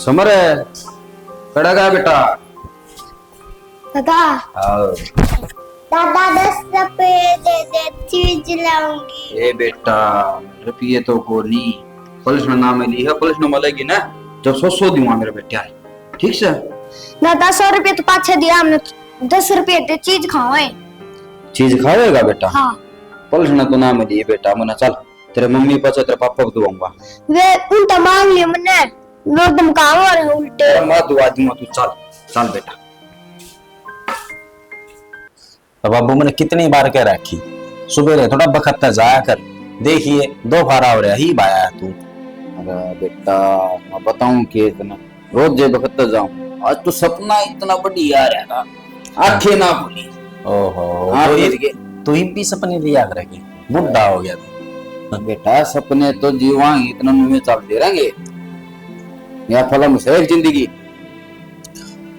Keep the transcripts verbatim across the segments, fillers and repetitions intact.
समर, कड़ा गया बेटा? दादा। हाँ। दादा, दस रुपए दे दे, चीज लाऊंगी। ए बेटा, रुपये तो को नहीं, पलसण ना मिली है, पलसण मिलेगी ना, जब सौ सौ दूंगा मेरे बेटे, ठीक से? दादा, सौ रुपये तो पाछे दिया हमने, दस रुपये दे, चीज खावे। चीज खावेगा बेटा? हाँ। पलसण तो ना मिली बेटा, मना चल। तेरे मम्मी पाछे तेरे पापा को दुआऊंगा। वे उन तो मांग लिए मन्ने, वो धमकाओ और उल्टे। अरे मैं दुआ दूंगा, तू चल, चल बेटा। तो बाबू मैंने कितनी बार कह रखी, सुबह रे थोड़ा बखत तक जाया कर, देखिए दो फारा हो रहा ही बाया है तू। अरे बेटा, मैं बताऊं के इतना रोज जे बखत जाऊं, आज तो सपना इतना बढ़िया आ रहा था, आंखें ना खुली। ओहो, हाँ, तो फिर ये, के? तू इब भी सपने लिया करेगी, बुढ़ा हो गया तू। बेटा, सपने तो जीवांगे, इतना मुंह में चलते रहेंगे, या फलम से एक जिंदगी।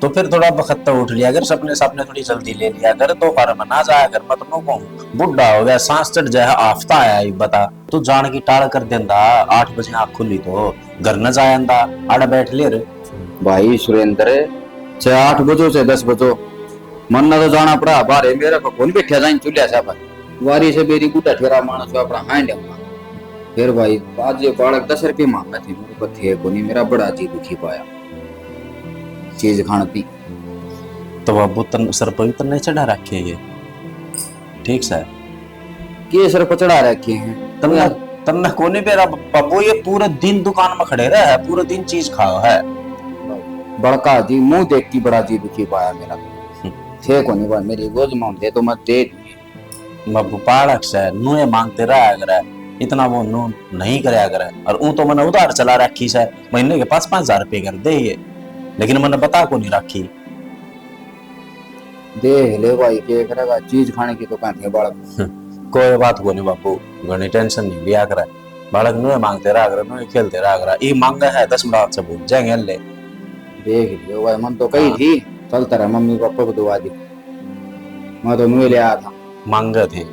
तो फिर थोड़ा बखत तो उठ लिया कर, सपने सपने थोड़ी जल्दी ले लिया कर, तो फारा में ना जाया कर, मत नो कहूं, बुढ़ा हो गया, सांस चढ़ जाए, आफता आया, ये बता। तू जान की टाल कर देंदा, आठ बजे आँख खुली तो घर न जाया आंदा, आड़े बैठ ले रे। भाई सुरेंद्र, चाहे आठ बजो चाहे दस बजो, मन्ना तो जाना पड़ा, बाहर मेरे पे कौन बैठा जाए चूल्हा से पर। वारी से बेरी बूढ़ा ठेरा मानस अपना हांड है। फिर भाई, आज ये बालक दस रुपये मांगा थे, मेरे को थे को नहीं, मेरा बड़ा जी दुखी पाया। चीज खान पी। तो बाबू तन, सर पर भी तन्ने चढ़ा रखे ये, ठीक से? के सर पर चढ़ा रखे हैं? तन्ने, तन्ने कोनी बेरा बाबू, ये पूरे दिन दुकान में खड़े रहे है, पूरे दिन चीज खाओ है। बड़का जी मुंह देख के बड़ा जी दुखी पाया मेरा। हम्म। थे कोनी भाई, मेरी गोद में होंदे तो मैं दे दूंगी। बाबू पालक से नुए मांगते रहा करे, इतना वो नु नहीं करया करे। और ऊ तो मैंने उधार चला रखी से, महीने के पाँच पाँच हजार रुपये कर दे ये, लेकिन मैंने बता को नहीं रखी। देख ले भाई, के करेगा, चीज खाने की तो कहते हैं बालक। कोई बात को नहीं बापू, घणी टेंशन नहीं लिया करे। बालक नुए मांगते रहा करे, नुए खेलते रहा करे। ये मांगा है, दस मिनट से भूल जाएंगे ले। देख लियो भाई, मन तो कही हाँ। थी, चलता रहा मम्मी पापा को दुआ दी। मैं तो नुए ले आया था। मांगे थे,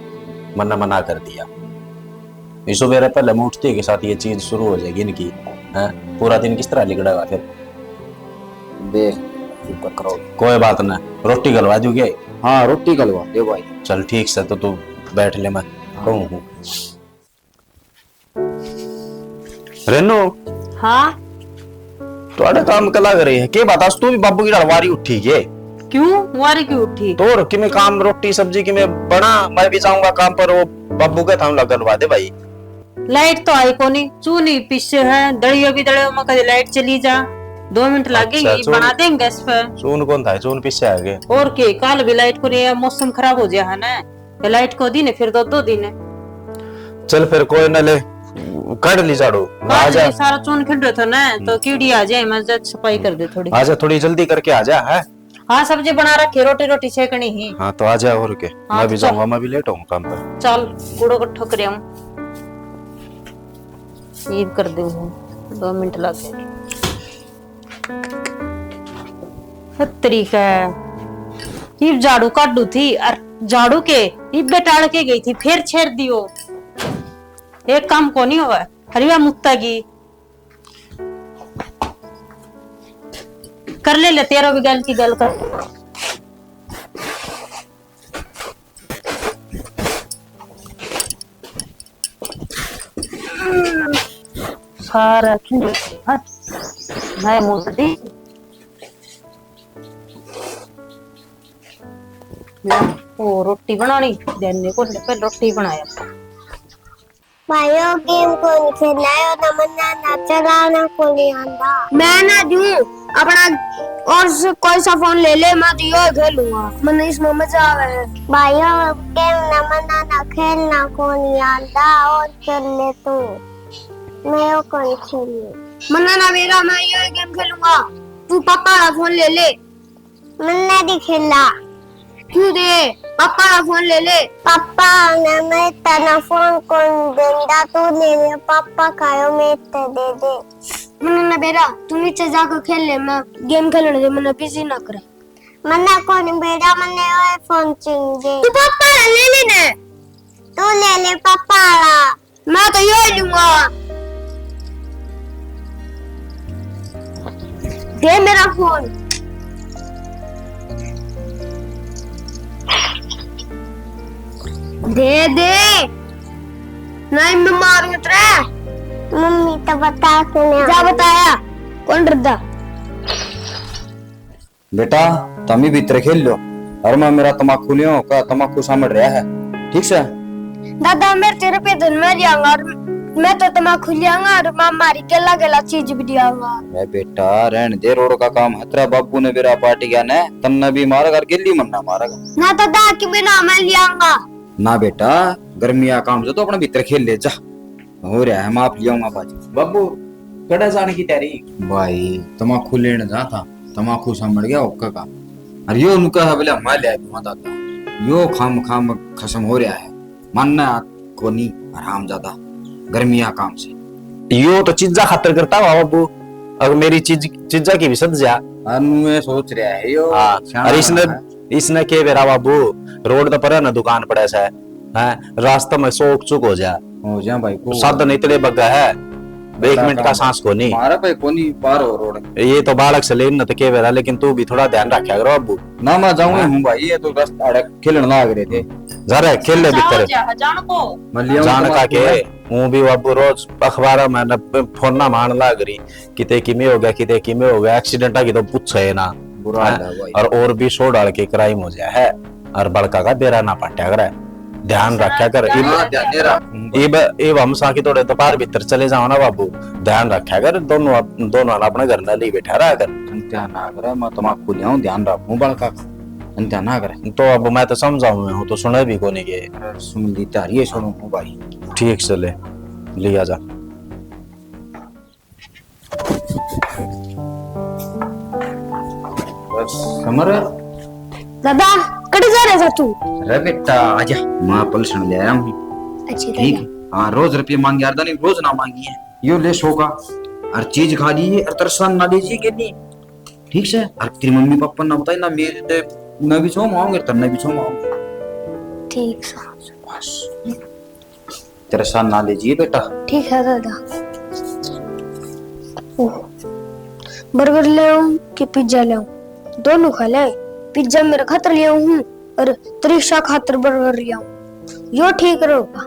मन्ने मना कर दिया। ये सुबह पहले मैं उठते के साथ ये चीज शुरू हो जाएगी इनकी, हैं? पूरा दिन किस तरह लिकड़ेगा फिर? देख, शुक्र करो। कोई बात ना, रोटी गलवा दूंगे। हाँ, रोटी गलवा दे भाई। चल ठीक से, तो तू बैठ ले, मैं हाँ। कहूँ हूँ। रेनू। हाँ। थोड़ा काम कला करे है। के बात आज तू भी बाबू की ढाल वारी उठी के? क्यों? वारी क्यों उठी? तो और किमे काम, रोटी सब्जी किमे बना, मैं भी जाऊंगा काम पर, वो बाबू का थाम लगलवा दे भाई। लाइट तो आई कोनी, चून ही पीछे है, दलियो भी दलियो में कदे लाइट चली जा, दो मिनट लगेंगे, अच्छा, चून बना देंगे गैस पे। चून कौन था? चून पीछे आ गए। और के, काल भी लाइट कोनी है, मौसम खराब हो गया है ना। ये लाइट को दिन है, फिर दो दो दिन है। चल फिर कोई ना, ले काट ली झाड़ू, काट आ जा। ली, सारा चून खिंड रहा था ना, तो हम्म। कीड़ी आ जाए, मैं जब सफाई कर दे थोड़ी। आजा, थोड़ी जल्दी करके आ जा, है? हाँ, सब्जी बना रखी, रोटी रोटी सेकनी ही। हाँ तो आ जा, और के। हाँ, मैं भी तो चल। जाऊंगा, मैं भी लेट हूँ काम पर। चल, कूड़ो इकट्ठो कर आऊं। ईब कर दूं, दो मिनट लग गए। हत्तरी का। इब झाड़ू काढू थी, और झाड़ू के इबे टाल के गई थी, फिर छेड़ दियो। एक काम को नहीं होगा, हरिया मुत्ता की। कर ले, ले, तेरा भी गल की गल कर। सारा खिंड, हाँ, मैं मुंह दी। वो रोटी बनानी, ध्यान को पहले रोटी बनाया। भाइयों, गेम कौन खेलायो ना, मन्ना ना चलाना को नहीं आंदा। मैं ना दूं, अपना और से कोई सा फोन ले ले, मैं तो यो खेलूंगा, मन्ने इसमें मजा आवे है। भाइयों, गेम ना मन्ना ना खेलना को नहीं आंदा, और खेल ले तू, मैं यो कौन खेलूं। मन्ना ना बेरा, मैं यो गेम खेलूंगा, तू पापा का फोन ले ले। मन्ने नहीं खेला। क्यों दे? पापा का फोन ले ले। पापा ने मैं तना फोन कौन देंदा, तू ले ले। पापा खायो मैं ते दे दे। मन्ने ना बेरा, तू नीचे जाकर खेल ले, मैं गेम खेलने दे, मन्ने बिजी ना करे। मन्ने कौन बेरा, मन्ने ओए फोन चाहिए। तू पापा ले ले ने। तू ले ले पापा वाला। मैं तो यो ही लूंगा। दे मेरा फोन। दे दे। नहीं, मैं मारूंगा तेरे। मम्मी तो बता के नहीं। जा बताया। कौन डरदा? बेटा, तमी भीतर खेल लो। और मैं मेरा तमाकू लियो का तमाकू सामड़ रहा है, ठीक से? दादा, मेरे तेरे पे धन में लियांगा और मैं तो तमाकू लियांगा और माँ मारी गेला गेला चीज भी लियांगा। मैं बेटा, रहन दे, रोड का काम है। तेरा बाबू ने बेरा पार्टी गया ने, तन्ने भी मारेगा और गेली मन्ना मारेगा। ना दादा, कि बिना मैं लियांगा। ना बेटा, गर्मिया काम से तो अपने भीतर खेल ले जा। हो रहा है, माफ लियाऊंगा बाजी। बाबू, कड़े जाने की तैयारी? भाई, तमाकू लेने जा था, तमाकू सामड़ गया हुक्का का। अरे यो नुका है बोले, मैं ले दूंगा दादा। यो खाम खाम खसम हो रहा है, मानना कोनी, हराम ज्यादा, गर्मिया काम से। यो तो चीजा खातर करता हुआ बाबू, अगर मेरी चीज, चीजा की भी सद जा। अनु ये सोच रहा है यो, हाँ, सियाना अरे इसने है। इसने के बेरा बाबू, रोड तो पर ना दुकान पड़े से, हैं, रास्ते में चौक चुक हो जा। हो जा भाई, को साधन इतने बग्गा है, एक मिनट का सांस को नहीं। मारा भाई कोनी पार हो रोड। ये तो बालक से लेन न तो के बेरा, लेकिन तू भी थोड़ा ध्यान रखा करो बाबू। ना, मैं जाऊंगा हूँ भाई, ये तो रास्ता आड़े खेलने लाग रहे थे। जा रे, खेल ले भीतर। जान को। मैं लिया जान का के, हूँ भी बाबू रोज अखबार में न फोन ना मान लाग रही। किते किमे हो गया, किते किमे हो गया, एक्सीडेंटा की तो पूछे ही ना। बुरा हाल है भाई। और, और भी सौ डाल के क्राइम हो जाया है, और बड़का का बेरा ना पाट्या करे, ध्यान रखा कर। इब, हाँ, ध्यान नहीं रखूंगा। इब, इब हम साकी थोड़े दोपहर भीतर चले जाओ ना बाबू, ध्यान रखा कर, दोनों, दोनों अपने घर ना ले बैठा रहा कर। ध्यान ना करे, मैं तमाकू लियाऊं, ध्यान रखूं बड़का का, ध्यान ना करे। तो अब मैं तो समझाऊं हूँ, तो सुने भी कोनी के। अरे सुन ली तारी, ये सुनू हूँ भाई। ठीक से ले, लिया जा। समर। दादा, कड़े जा रहा था तू? अरे बेटा, आजा, माँ पलसण ले आया हूँ। अच्छी ठीक। हाँ, रोज रुपये मांगे यार, नहीं रोज ना मांगी है। यो ले सौ का, और चीज खा ली, और तरसान ना लीजिए के नहीं। ठीक से, और तेरी मम्मी पापा ना बताई ना, मेरे ते ना भी छो मांगे, तन्ने भी छो मांगे। ठीक से। बस। तेरे साथ ना ले जिए बेटा। ठीक है दादा। ओह, बर्गर ले आऊं कि पिज्जा ले आऊं? दोनों खा ले। पिज्जा मेरे खातर ले आऊं हूँ और त्रिशा खातर बर्गर ले आऊं, यो ठीक रहेगा।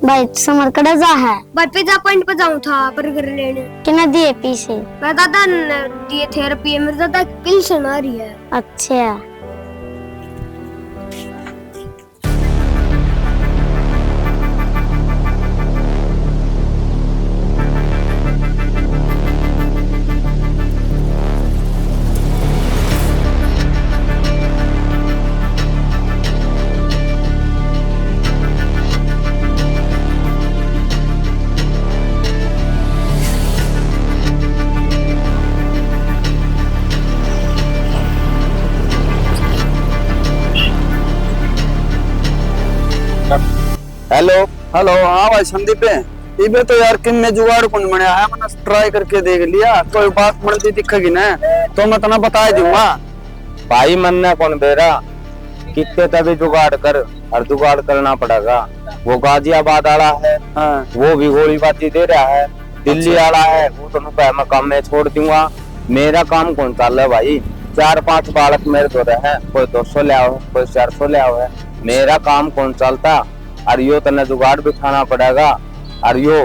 भाई, समर कड़े जा है? भाई, पिज्जा पॉइंट पे जाऊं था बर्गर लेने। किने दिए पैसे? मैं दादा ने दिए थे रुपये, मेरे दादा की पेंशन आ रही है। अच्छा। हेलो। हेलो, हाँ भाई संदीप, इबे तो यार किन्ने जुगाड़ कौन बनया है, मैंने ट्राई करके देख लिया, कोई बात बनती दिखेगी ना तो मैं तना बता दूंगा। भाई मन्ने कौन बेरा, कितने तभी जुगाड़ कर, और जुगाड़ करना पड़ेगा। वो गाजियाबाद वाला है, हाँ। वो भी गोलीबाजी दे रहा है। दिल्ली अच्छा। वाला है, वो तो नुका है, मैं काम में छोड़ दूंगा। मेरा काम कौन चाल है भाई, चार पांच बालक मेरे धोरे हैं, कोई दो सौ ले आओ, कोई चार सौ ले आओ है। मेरा काम कौन चलता? और यो तन्ने जुगाड़ बिठाना पड़ेगा। और यो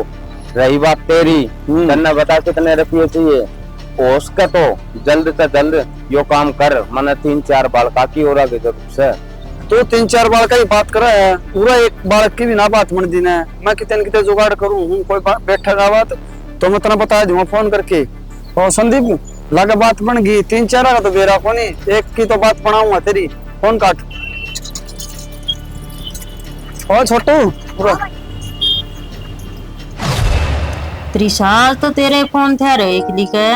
रही बात तेरी, हम्म। तन्ने बता कितने रुपये चाहिए? हो सके तो जल्द से जल्द यो काम कर, मने तीन चार बालका की और आगे जरूरत से। तू तीन चार बालका की बात करे है, पूरा एक बालक की भी ना बात मन दी ने। मैं कितने न कितने जुगाड़ करूँ हूँ, कोई बा-, बैठा रहा तो, तो मैं तने बता दूंगा फोन करके। और संदीप, लागे बात बन गई, तीन चार का तो बेरा कोनी, एक की तो बात बनाऊंगा तेरी। फोन काट। ओ छोटू, उरे। त्रिशा, आज तो तेरे फोन थे रे एकली के।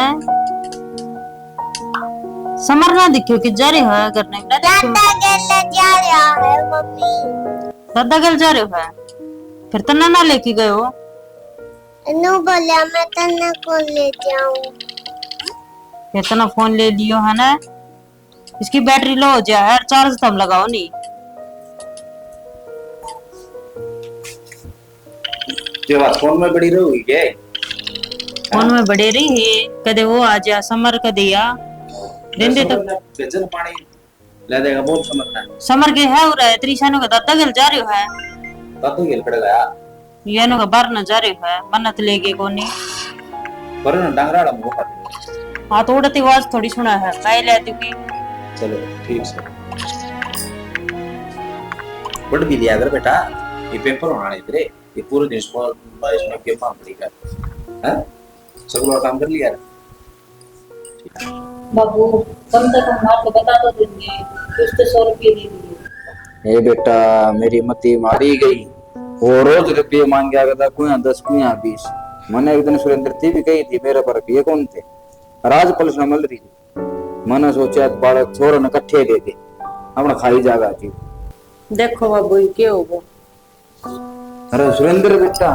समर ना दिखो कि जा रहे हो घर ने, ना दिखो। दादा गेल जा रहा है मम्मी। दादा गेल जा रहे हो? फिर तन्ने ना लेके गए हो? नू बोलिया मैं तन्ने कौन ले जाऊं? फिर तन्ने फोन ले लियो है ना? इसकी बैटरी लो हो जा है, चार्ज तम लगाओ नहीं। के बात, फोन में बड़ी रहोगी के? फोन में बड़े रही है, कदे वो आ जा, समर कदे या। दिन दे तो समर ने भेजन पानी ले देगा, बोल समर ने। समर के है उरे, त्रिशा नु का दादा गेल जा रह्यो है। दादा गेल कड़े गया? ये नु का बाहर न जा रह्यो है, मन्नत लेके कोनी। पर ना डंगरा वाला मुंह काट। हाँ, तो उड़ती आवाज थोड़ी सुना है, मैं ले दूंगी। चलो, ठीक से। पढ़ भी लिया कर बेटा, ये पेपर होना नहीं तेरे। ये पूरे दिन स्कूल में इसमें गेम पड़ी कर, हैं? सगला काम कर लिया? बाबू, कम से कम मार तो बता तो देंगे, कुछ तो सौ रुपये दे दिए। ए बेटा, मेरी मती मारी गई। वो रोज रुपये मांग गया करता, कुया दस, कुया बीस। मैंने एक दिन सुरेंद्र थी भी कही थी, मेरे पर रुपये कौन थे? राज पुलिस न मिल रही थी। मैंने सोचा, बालक छोरे ने कट्ठे दे दे, अपना खाई जागा जी। देखो बाबू, ये क्या होगा? अरे सुरेंद्र बेटा,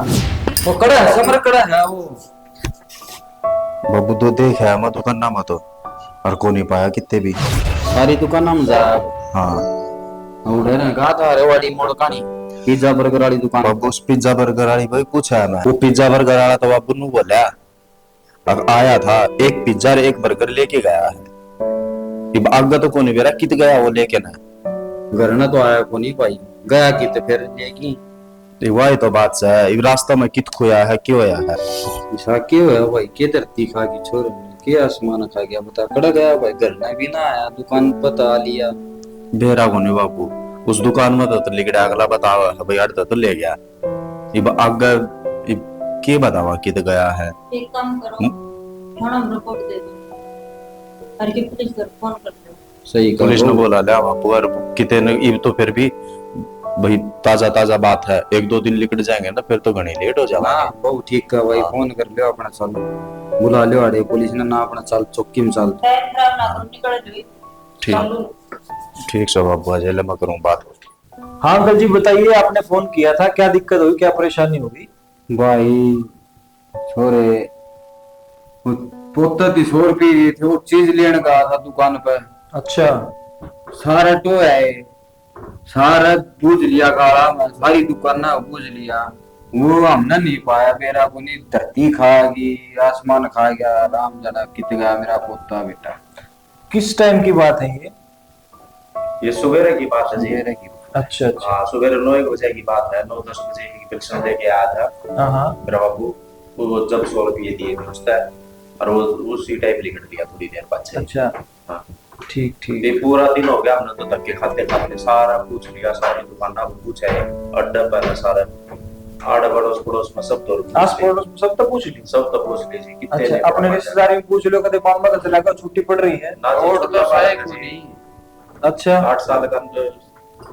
वो कड़ा है, समर कड़ा है वो। बाबू तो देख है, मैं दुकान ना मतो और को नहीं पाया कितने भी। सारी दुकान में जा। हाँ। उड़े ना गा था रेवाड़ी मोड़ कानी पिज्जा बर्गर वाली दुकान। बाबू उस पिज्जा बर्गर वाली भाई पूछा है मैं, वो पिज्जा बर्गर वाला तो बाबू नु बोला। अब आया था, एक पिज्जा और एक बर्गर लेके गया है। इब आगे तो कोनी बेरा कित गया वो लेके ना। घर ना तो आया कोनी भाई, गया कित फिर लेके? ते वाही तो बात है, इब रास्ता में कित खोया है, क्यों होया है? ऐसा क्यों होया भाई, के धरती खा गई छोरे ने, के आसमान खा गया, बता कड़ गया भाई, घर ना भी ना आया, दुकान पता लिया। बेरा कोनी बाबू, उस दुकान में तो, तो लिकड़ा अगला बतावा है भाई, अड़ तो, तो ले गया। इब आगे इब के बतावा कित गया है? एक काम करो, हम्म? थाना में रिपोर्ट दे दो। अरे के पुलिस को फोन कर दो। सही करो। पुलिस ने बोला ले आवा पर किते ने, इब तो फिर भी भाई ताजा ताजा बात है, एक दो दिन लिकड़ जाएंगे ना, फिर तो घणी लेट हो जाएगा। हाँ, बहुत ठीक है भाई, हाँ। फोन कर लियो अपना, चल बुला लियो आड़े पुलिस ने ना, अपना चल चौकी में चल। टाइम खराब ना करो, निकल जाओ। ठीक, चालू। ठीक से बाबू, आज ले मैं करूँ बात। हाँ अंकल जी, बताइए, आपने फोन किया था, क्या दिक्कत हुई, क्या परेशानी होगी? भाई, छोरे, वो पोते की सौ रुपये दिए थे, वो चीज लेने का था दुकान पे। अच्छा। सारा टो है, सारा बूझ लिया काला में, सारी दुकाना बूझ लिया। वो हमने नहीं पाया, मेरा को नहीं, धरती खा गई, आसमान खा गया, राम जाने कित गया मेरा पोता बेटा। किस टाइम की बात है ये? ये सवेरे की बात है जी। सवेरे की बात। अच्छा, अच्छा। हाँ, सवेरे नौ एक बजे की बात है, नौ दस बजे की परीक्षा लेके आया था हाँ, हाँ। मेरा बाबू। वो जब सौ रुपये दिए थे उसने, और वो उसी टाइम लिकड़ गया थोड़ी देर बाद से। अच्छा। हाँ। ठीक, ठीक। ये पूरा दिन हो गया, हमने तो धक्के खाते खाते सारा पूछ लिया, सारी दुकाना को पूछा है, अड्डा पहले सारा, आड़ पड़ोस पड़ोस में सब तो पूछ आस लिया। पड़ोस में सब तो पूछ ली? सब तो पूछ ली जी, कितने अच्छा, ने अपने पढ़ा रिश्तेदारी में पूछ लो, कदे मामा का चला गया, छुट्टी पड़ रही है। ना जी, और तो छोटा शायद बालक है कोई जी। नहीं। अच्छा। आठ साल का अंदर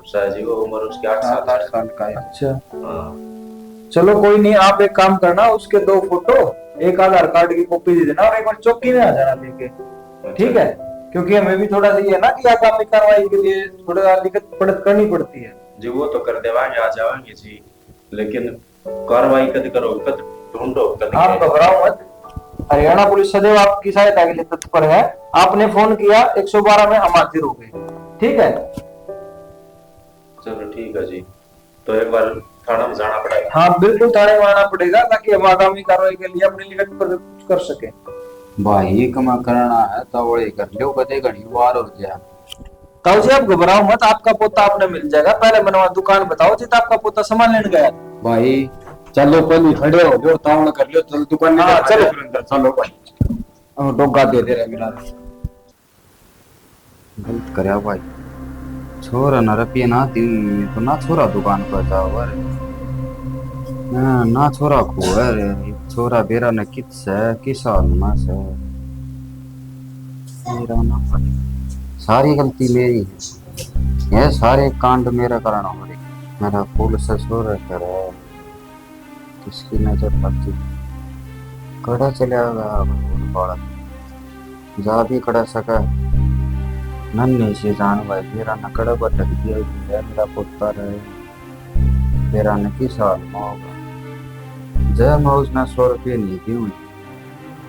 शायद जी, वो उम्र उसकी आठ हाँ, साल आठ है। साल का है। अच्छा। हाँ। चलो कोई नहीं, आप एक काम करना, उसके दो फोटो, एक आधार कार्ड की कॉपी दे देना और एक बार चौकी में आ जाना लेके। अच्छा। ठीक है, क्योंकि हमें भी थोड़ा सा ये है ना कि आगामी कार्रवाई के लिए थोड़ा लिखत पढ़त करनी पड़ती है। जी, वो तो कर देवांगे, आ जावांगे जी, लेकिन कार्रवाई कद करोगे, कद ढूंढोगे, कद आप करोगे? घबराओ मत, हरियाणा पुलिस सदैव आपकी सहायता के लिए तत्पर है। आपने फोन किया, एक सौ बारह में हम हाजिर हो गए, ठीक है? चलो ठीक है जी, तो एक बार थाना में जाना पड़ेगा। हाँ, बिल्कुल थाने में आना पड़ेगा, ताकि हम आगामी कार्रवाई के लिए अपनी लिखित प्रस्तुत कर सके। भाई, कमा करना है, तावड़े कर लो, कदे घणी बार हो जाए। ताऊ जी, आप घबराओ मत, आपका पोता आपने मिल जाएगा। पहले मैंने वहाँ दुकान बताओ जित आपका पोता सामान लेने गया। भाई, चलो, पहले खड़े हो जाओ, तावड़ कर लो, चल दुकान में हाँ, बैठा चलो। दे अंदर, चलो भाई। ओ, डोगा दे दे रहे मेरा। गलत करया भाई, छोरा ना रुपये ना दी तो ना छोरा दुकान पर जाओ रे। हाँ, ना छोरा को है रे, छोरा बेरा ने कित से, किस हाल में से। मेरा ना पड़े। सारी गलती मेरी है। ये सारे कांड मेरा कारण हो रहे। मेरा फूल ससुर करे, किसकी नजर लग गई। कड़ा चला गया बालक, जा भी कड़ा सका। नन्हे से जान भाई, मेरा न कड़ा पर ढक दिया है, मेरा पुत्र है। तेरा न किस हाल में होगा। जय मैं उसने सौ रुपये नहीं दी हुई।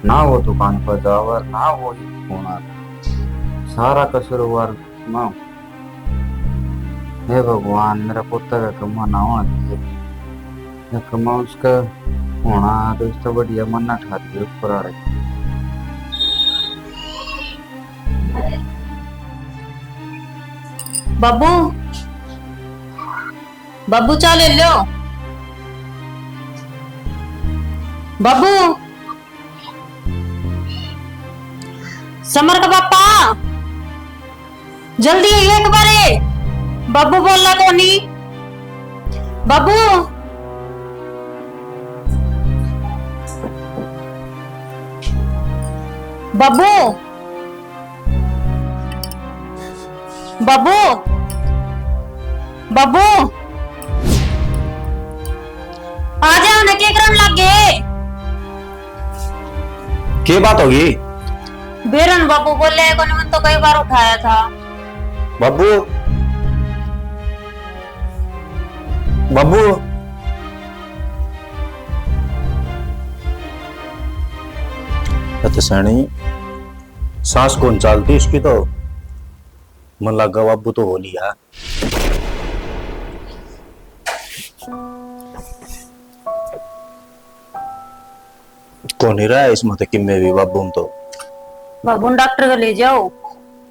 ना वो दुकान पर जावा, ना वो ही फोन आता। सारा कसूरवार मैं हूँ। हे भगवान, मेरा पोता का कमा ना होना चाहिए। कमा उसका होना तो इसका बढ़िया मन ना ठा दिए ऊपर आ रहे। बाबू, बाबू, चाय ले लो। बाबू, समर का पापा, जल्दी आइए एक बारे। बाबू बोला कोनी। बाबू, बाबू, बाबू, बाबू, आ जा, उन्हें के करन लग गए? के बात होगी? बेरन बाबू बोले, कोनी, मन तो कई बार उठाया था। बाबू, बाबू, अत सैनी सांस कौन चालती इसकी तो। मन लगा बाबू तो हो लिया। कोनी रहा इसमें तो किम्मे भी बाबू तो। बाबू ने डॉक्टर को ले जाओ।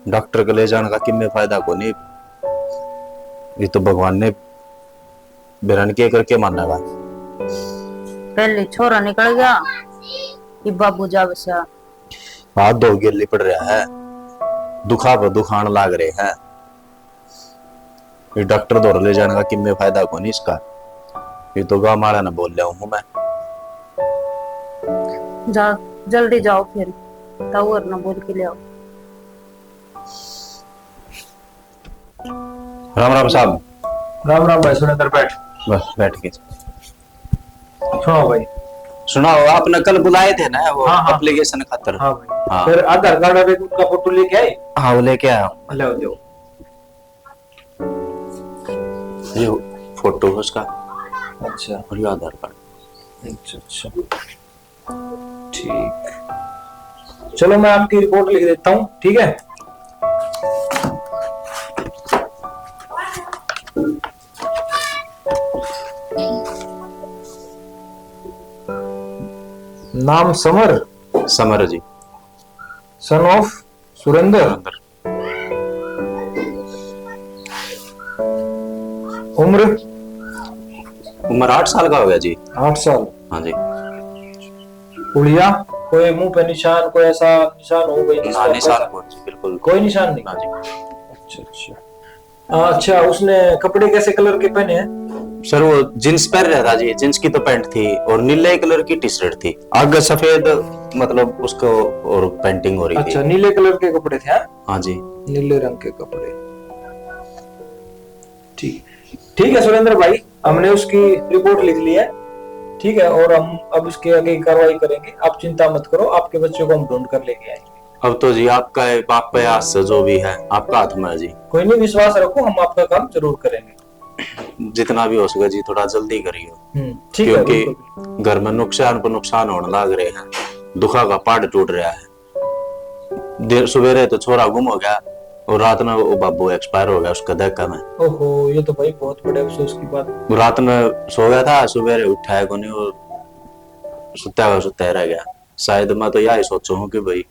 डॉक्टर को ले जाने का किम्मे फायदा कोनी। ये तो भगवान ने बेरा ने के करके मानेगा। पहले छोरा निकल गया, ये बाबू जा बसा। हाथ धो गेली पड़ रहा है, दुखा पर दुखान लाग रहे हैं। ये डॉक्टर धोर ले जाने का किम्मे फायदा कोनी इसका। ये तो गांव वाला ने बोल लिया हूँ मैं। जा, जल्दी जाओ फिर, ताऊ और ना बोल के ले आओ। राम राम साहब। राम राम भाई सुरेंद्र, बैठ। बस बैठ के। सुनाओ भाई। सुनाओ, आपने कल बुलाए थे ना वो हाँ, हाँ। एप्लीकेशन खातर। हाँ भाई। हाँ। फिर आधार कार्ड और एक उनका फोटो लेके आए? हाँ, वो लेके आया। ले आओ, ले आओ। ये फोटो है उसका। अच्छा। और ये आधार कार्ड। अच्छा, अच्छा। ठीक, चलो मैं आपकी रिपोर्ट लिख देता हूँ, ठीक है? नाम समर। समर जी। Son of Surendra. सुरेंद्र। उम्र? उम्र आठ साल का हो गया जी। आठ साल। हाँ जी। हुलिया, कोई मुंह पे निशान, कोई ऐसा निशान हो गई जिसका ना, निशान कोई जी, बिल्कुल कोई निशान नहीं। ना जी। अच्छा, अच्छा। आ, अच्छा, उसने कपड़े कैसे कलर के पहने हैं? सर, वो जींस पहन रहा था जी, जींस की तो पैंट थी और नीले कलर की टी शर्ट थी, आगे सफेद, मतलब उसको और पेंटिंग हो रही थी। अच्छा, नीले कलर के कपड़े थे, हाँ? हाँ जी। नीले रंग के कपड़े। ठीक, ठीक है सुरेंद्र भाई, हमने उसकी रिपोर्ट लिख ली है, ठीक है, और हम अब इसके आगे कार्रवाई करेंगे। आप चिंता मत करो, आपके बच्चे को हम ढूंढ कर लेके आएंगे। अब तो जी आपका है, आप पे आस है, जो भी है आपका हाथ में है जी। कोई नहीं, विश्वास रखो, हम आपका काम जरूर करेंगे। जितना भी हो सके जी, थोड़ा जल्दी करियो। हम्म, ठीक है, क्योंकि बिल्कुल। घर में नुकसान पर नुकसान होने लग रहे हैं, दुखा का पहाड़ टूट रहा है। देर सवेरे तो छोरा गुम हो गया और रात में वो बाबू एक्सपायर हो गया उसका धक्का में। ओहो, ये तो भाई बहुत बड़े अफसोस की बात। रात में सो गया था, सवेरे उठा है कोनी, वो सुता हुआ सुता ही रह गया। शायद मैं तो यही सोचूं हूँ कि भाई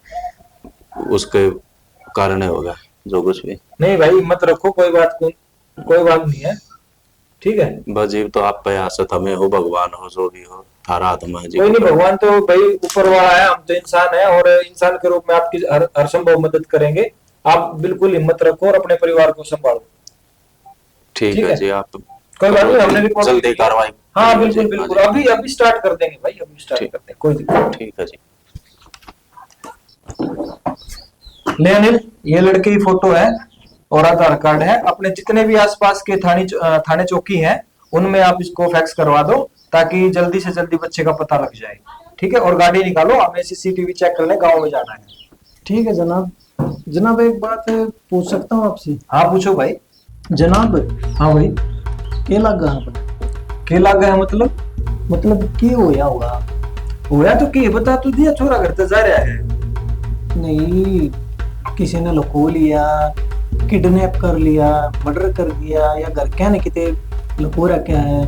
उसके कारण ही होगा जो कुछ भी। नहीं भाई, मत रखो, कोई बात को, कोई बात नहीं है, ठीक है? बस जीव तो आप पे आस है, थमे हो, भगवान हो, जो भी हो, थारा हाथ में है जी। कोई नहीं, भगवान तो भाई ऊपर वाला है, हम तो इंसान है और इंसान के रूप में आपकी हर, हर संभव मदद करेंगे। आप बिल्कुल हिम्मत रखो और अपने परिवार को संभालो। ठीक ठीक है है? जी, आप कोई बात नहीं, हमने रिपोर्ट जल्दी कार्रवाई हाँ, करिए बिल्कुल, जी, हाँ बिल्कुल। जी। अभी, अभी स्टार्ट कर देंगे भाई, अभी स्टार्ट ठीक। कर देंगे, कोई दिक्कत नहीं। ठीक है जी। ले अनिल, ये लड़के की फोटो है और आधार कार्ड है। अपने जितने भी आसपास के थाने चौ-, अ, थाने चौकी हैं, उनमें आप इसको फैक्स करवा दो, ताकि जल्दी से जल्दी बच्चे का पता लग जाए, ठीक है? और गाड़ी निकालो, हमें सीसीटीवी चेक करने गांव में जाना है। ठीक है जनाब। जनाब, एक बात पूछ सकता हूँ आपसे? हाँ, पूछो भाई। जनाब। हाँ भाई। के लागा है अपने? के लागा है मतलब? मतलब के होया होगा? होया तो के, बता तो दिया, छोरा घर ते जा रहा है। नहीं, किसी ने लुको लिया, किडनैप कर लिया, मर्डर कर दिया, या घर क्या ने किते लुको रखा है।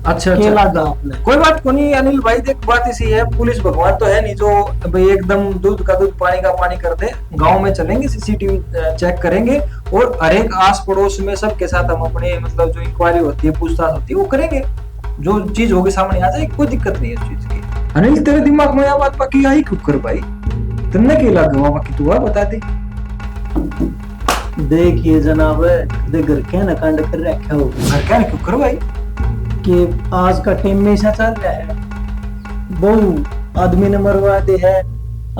अच्छा, के अच्छा। लागा आपने? कोई बात को नहीं अनिल भाई, देख, बात इसी है, पुलिस भगवान तो है नहीं जो भाई एकदम दूध का दूध पानी का पानी कर दे। गांव में चलेंगे, सीसीटीवी चेक करेंगे और हर एक आस पड़ोस में सबके साथ हम अपने, मतलब, जो इंक्वायरी होती है, पूछताछ होती है, वो करेंगे। जो चीज होगी सामने आ जाएगी, कोई दिक्कत नहीं है उस चीज की। अनिल, तेरे दिमाग में यह बात पक्की आई क्यों कर भाई? तन्ने के लग गवा बाकी तू आ बता दे। देखिए जनाब, कदे घर के ना कांड कर रखा हो। घर के ना क्यों कर भाई? कि आज का टाइम में ऐसा चल रहा है, बहू आदमी ने मरवा दे है,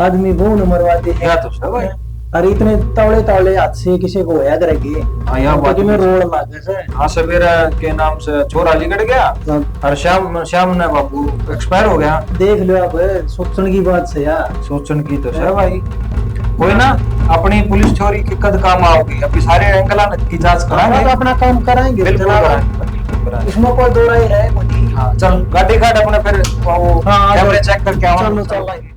आदमी बहू ने मरवा दे है। या तो है भाई। अरे इतने तावले तावले हाथ से किसी को होया करेगी। हाँ, या तो बात कि मैं भी रोल लागे से। हाँ, सवेरा के नाम से छोरा लिकड़ गया हाँ। और शाम, शाम ने बाबू एक्सपायर हो गया। देख लो, अब सोचण की बात से यार। सोचण की तो है भाई। कोई ना, अपनी पुलिस छोरी के कद काम आओगी, अभी सारे एंगल की जांच हाँ, कराएंगे। तो अपना काम कराएंगे, बिल्कुल जनाब। कराएंगे, बिल्कुल कराएंगे। इसमें कोई दो राय है कोई नहीं। हाँ, चल गाड़ी काट अपने, फिर वो हाँ, हाँ, कैमरे चल। चेक करके आवांगे। चलो, चल।